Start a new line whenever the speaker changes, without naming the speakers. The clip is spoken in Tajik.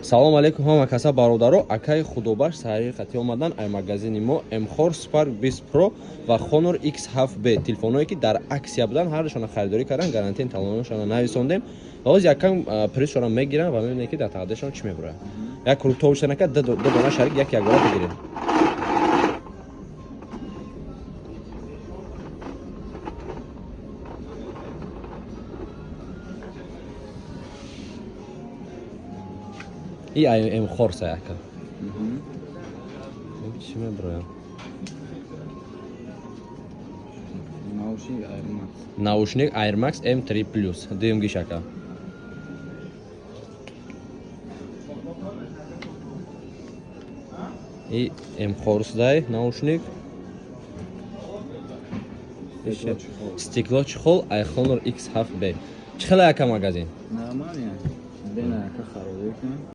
Салом алейкум ҳама каса, бародаро. Акаи Худобаш саҳари қатӣ омадан ай магазини мо Mхор Spark 20 Pro ва Honor X7B, телефонҳое ки дар аксия буданд, ҳардушона харидорӣ кардан, гарантияи талонашона нависондем ва ҳозир якам призшонро мегирам ва мебинем, ки дар тақдиршон чӣ мебурад. Як крутобшанака ду дона шарик як якбора бигирем. И Мхорса яка. Чӣ мебуроям?
Наушник Air Max.
Наушник Air Max M3 Plus. Дуюмгиш, ака. И Мхорсдай наушник. Стекло чехол ай Honor X7B. Чӣ хела, ака, магазин?
Нормально. Бена, ака, харидорӣ кунем.